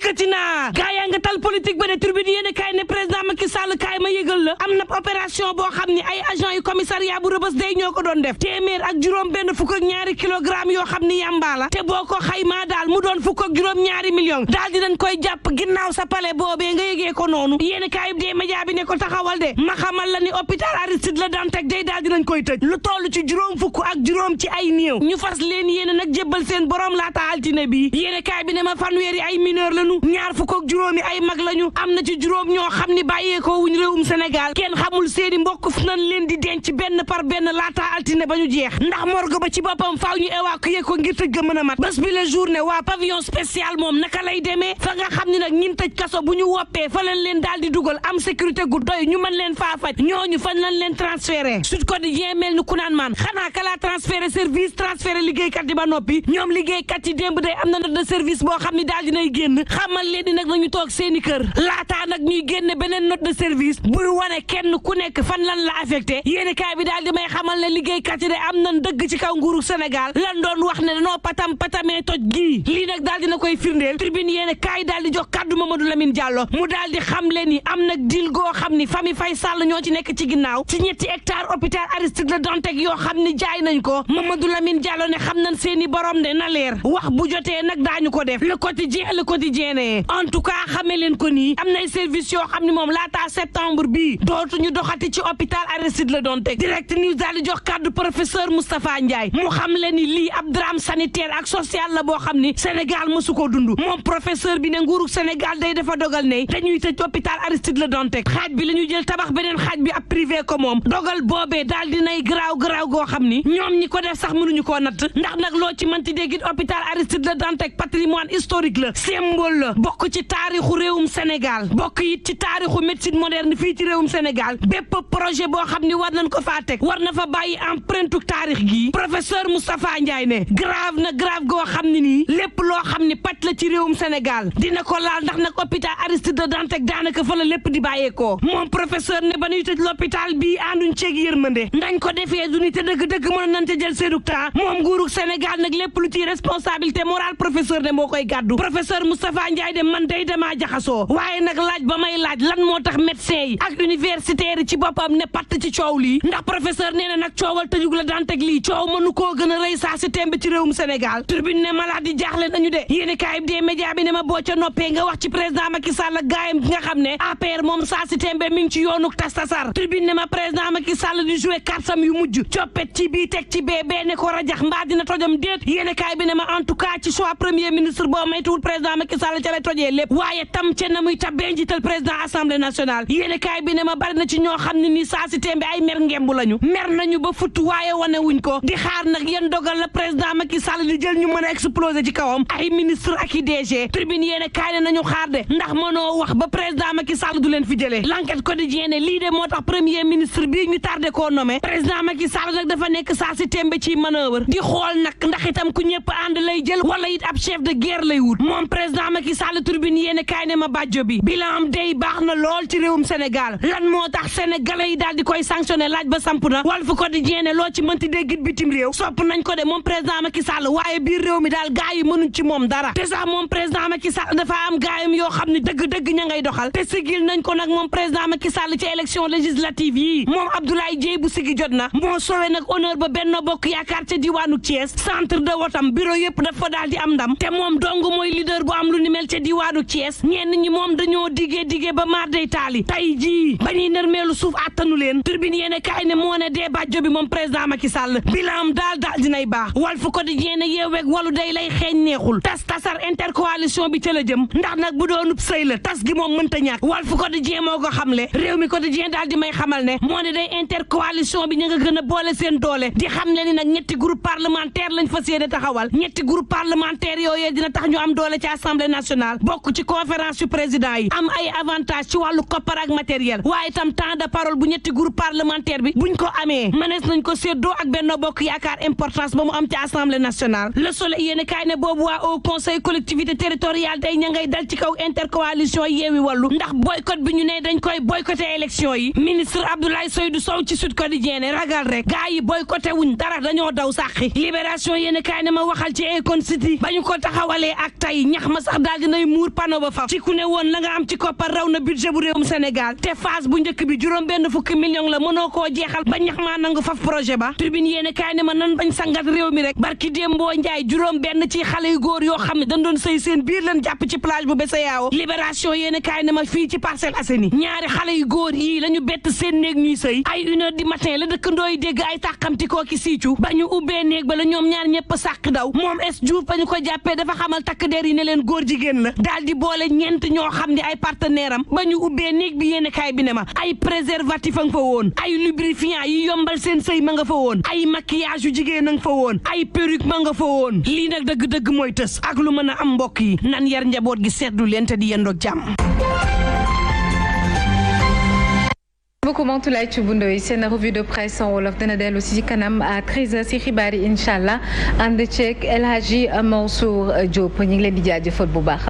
dikkati naa gaa yaa nga tal politique ba de Tribune yéene kaay ne président Macky Sall kaay ma yëgal la am na opération boo xam ni ay agent yu commissariat bu Rebeuss day ñoo ko doon def téeméer ak juróom benn fukk ak ñaari kilogramme yoo xam ni yamba la te boo ko xaymaa daal mu doon fukk ak juróom ñaari million daal di nañ koy jàpp ginnaaw sa palais boobee nga yëgee ko noonu yéene kaay bi dee média bi ne ko taxawal de ma xamal la ni hôpital Aristide Le Dantec day daal di nañ koy tëj lu toll ci juróom fukk ak juróom ci ay néew ñu fas leen yéene nag jébbal seen borom laata altine bi yéene kaay bi ne ma fanweeri ay mineur lañu ñaar fukk ak juróomi ay mag lañu am na ci juróom ñoo xam ni bàyyeekoo wuñ réewum Sénégal kenn xamul seeni mbokk fu nañ leen di denc benn par benn laata altine ba ñu jeex ndax morgue ba ci boppam faaw ñu évacuer ko ngir tëj ga mën a mat bés bi la journée waa pavillon spécial moom naka lay demee fa nga xam ne nag ñin tëj kaso bu ñu woppee fa lañ leen daal di dugal am sécurité gu doy ñu mën leen faa faj ñooñu fan lañ leen transféré Sud Quotidien mel ni ku naan maan xanaa ka laa transféré service transféré liggéeykat yi ba noppi ñoom liggéeykat yi démb day am na note de service boo xam ne daal dinay génn xamal leen di nag nañu toog seeni kër laataa nag ñuy génne beneen note de service buy wane kenn ku nekk fan lan la affecté yéeni kaay bi daal di may xamal ne liggéeykat yi day am nañ dëgg ci kaw nguuru Sénégal lan doon wax ne danoo patamee toj gii lii nag daal dina koy firndeel Tribune yéene kaay daal di jox kàddu Mamadou Lamine Diallo mu daal di xam leen ni am nag dil goo xam ni famille Faye Sall ñoo ci nekk ci ginnaaw ci ñetti hectare hôpital Aristide Le Dantec yoo xam ni jaay nañ ko Mamadou Lamine Diallo ne xam nañ seeni borom de na leer wax bu jotee nag daañu ko def le quotidien ne en tout cas xamee leen ko nii am nay service yoo xam ni moom laataa septembre bii dootuñu doxati ci hôpital Aristide Le Dantec Direct News daal di jox kàddu professeur Moustapha Ndiaye mu xam leen ni lii ab drame sanitaire ak social la boo xam ni Sénégal mësu ko dund moom professeur bi ne nguuru Sénégal day dafa dogal ne dañuy tëj hôpital Aristide Le Dantec xaaj bi la ñu jël tabax beneen xaaj bi ab privé ko moom dogal boobee daal dinay garaaw goo xam ni ñoom ñi ko def sax mënuñu koo natt ndax nag loo ci mënti déggit hôpital Aristide Le Dantec patrimoine historique la symbole la bokk ci taarixu réewum Sénégal bokk it ci taarixu médecine moderne fii ci réewum Sénégal bépp projet boo xam ni war nañ ko faa teg war na fa bàyyi empreinte taarix gi professeur Moustapha Ndiaye ne grave goo xam ne nii lépp loo xam ni pàcc la ci réewum Sénégal dina ko laal ndax nag hôpital Aristide Le Dantec daanaka fa la lépp di bàyyeekoo moom professeur ne ba ñuy tëj l'hôpital bii ànduñ ceeg yërmande ndañ ko defee du ni te dëgg-dëgg mën nañ te jël seedug temps moom nguurug Sénégal nag lépp lu ci responsabilité morale professeur ne moo koy gàddu professeur Moustapha Ndiaye de man day damaa jaxasoo waaye nag laaj ba may laaj lan moo tax médecin yi ak universitaire yi ci boppam ne patt ci coow lii ndax professeur nee na nag coowal tëjug La Dantec lii coow mënu koo gën a rëy saa si tembe ci réewum Sénégal Tribune ne malade yi jaaxle nañu de yéeni kaay bi des média bi ne ma boo ca noppee nga wax ci président Macky Sall ak gaayam gi nga xam ne APR moom saa si tembe mi ngi ci yoonu tastasar Tribune ne ma président Macky Sall di jouer kartam yu mujj coppet ci bii teg ci bee ne ko rajax mbaa dina tojom déet yéeni kaay bi ne ma en tout cas ci choix premier ministre boo maytuwul président Macky Sall ca lay tojee lépp waaye tam ca na muy tabbee njiital président assemblée nationale yéeni kaay bi ne ma bari na ci ñoo xam ne nii saa si tembe ay mer ngembu lañu mer nañu ba futt waaye wane wuñ ko di xaar nag yéen dogal la président Macky Sall di jël ñu mën a exploser ci kawam ay ministre ak i DG Tribune yéene kaay ne nañu xaar de ndax mënoo wax ba président Macky Sall du leen fi jëlee l'enquête quotidien ne lii de moo tax premier ministre bii ñu tardé koo nommé président Macky Sall nag dafa nekk saa si tembe ci manœuvre di xool nag ndax itam ku ñëpp ànd lay jël wala it ab chef de guerre lay wut moom président Macky Sall Tribune yéene kaay ne ma bàjjo bi bilan am day baax na lool ci réewum Sénégal lan moo tax sénégalais yi daal di koy sanctionné laaj ba samp na Walf Quotidien ne loo ci mënti déggit bitim réew sopp nañ ko de moom président Macky Sall waaye biir réew mi daal gaay yi mënuñ ci moom dara te sax moom président Macky Sall dafa am gaayam yoo xam ne dëgg-dëgg ña ngay doxal te sigil nañ ko nag moom président Macky Sall ci élection législative yi moom Abdoulaye Dièye bu sigi jot na moo sowe nag honneur ba Benno Bokk Yaakaar ca diwaanu Thiès centre de votam bureau yëpp dafa daal di am ndam te moom dong mooy leader bu am lu ni mel ca diwaanu Thiès ñenn ñi moom dañoo diggee ba maar day taali tey jii ba ñuy nërmeelu suuf attanu leen Tribune yéene kaay ne moo ne dee bàjjo bi moom président Macky Sall bilan daal dinay baax Walf Quotidien ne yeeweeg walu day lay xeeñ neexul tasar intercoalition bi ca la jëm ndax nag bu doonub sëy la tas gi moom mënta ñàkk Walf Quotidien moo ko xamle réew mi Quotidien daal di may xamal ne moo ne day intercoalition bi ña nga gën a boole seen doole di xam le ni nag ñetti groupe parlementaire lañ fas yéene taxawal ñetti groupe parlementaire yooyee dina tax ñu am doole ci assemblée nationale bokk ci conférence yu président yi am ay avantage ci wàllu koppar ak matériel waaye itam temps de parole bu ñetti groupe parlementaire bi buñ ko amee mënees nañ ko séddoo ak Benno Bokk Yaakaar importance ba mu am ci assemblée nationale. Le Soleil yéen kaay ne boobu waa au conseil collectivité territoriale day ña ngay dal ci kaw intercoalition Yewwi Wallu ndax boycott bi ñu ne dañ koy boycotté élection yi. Ministre Abdoulaye Seydou Sow ci Sud Quotidien ragal rek gaa yi boycotté wuñ dara dañoo daw sàqi. Libération yéen kaay ne ma waxal ci Akon City ba ñu ko taxawalee ak tey ñax ma sax daal dinay muur panneau ba faf ci ku ne woon la nga am ci koppar raw na budget bu réewum Sénégal te phase bu njëkk bi juróom benn fukki million la mënoo koo jeexal ba ñax maa nangu faf projet ba. Tribune yéen kaay ne ma nan bañ sangat réew mi rek barki Dembo Njaay juróom benn ci xale yu góor yoo xam ne dañ doon sëy seen biir leen jàpp ci plage bu Bessayaawo. Libération yéen kaay ne ma fii ci Parcelles Assainies ñaari xale yu góor yii la ñu bett seen néeg ñuy sëy ay 1h du matin la dëkkandoo yi dégg ay tàqamti koo ki siicu ba ñu ubbee néeg ba la ñoom ñaar ñëpp sàq daw moom es Diouf ba ñu ko jàppee dafa xamal takk der yi ne leen góor jigéen la daal di boole ñeent ñoo xam ne ay partenaire am ba ñu ubbee néeg bi yéen kaay bi ne ma ay préservatif a nga fa woon ay lubrifiant yi yombal seen sëy ma nga fa woon ay maquillage yu jigéen a nga fa woon ay perruque ma nga fa woon lii nag dëgg-dëgg mooy tës ak lu mën a am mbokk yi nan yar njaboot gi seddu leen te di yendoog jàmm. beaucoup Mantoulaye Thioub Ndoye seen revue de presse en wolof dana dellu si kanam à 13h si xibaar yi incha allah ànd ceeg El Hadji Mansour Diop ñu ngi leen di jaajëfal bu baax.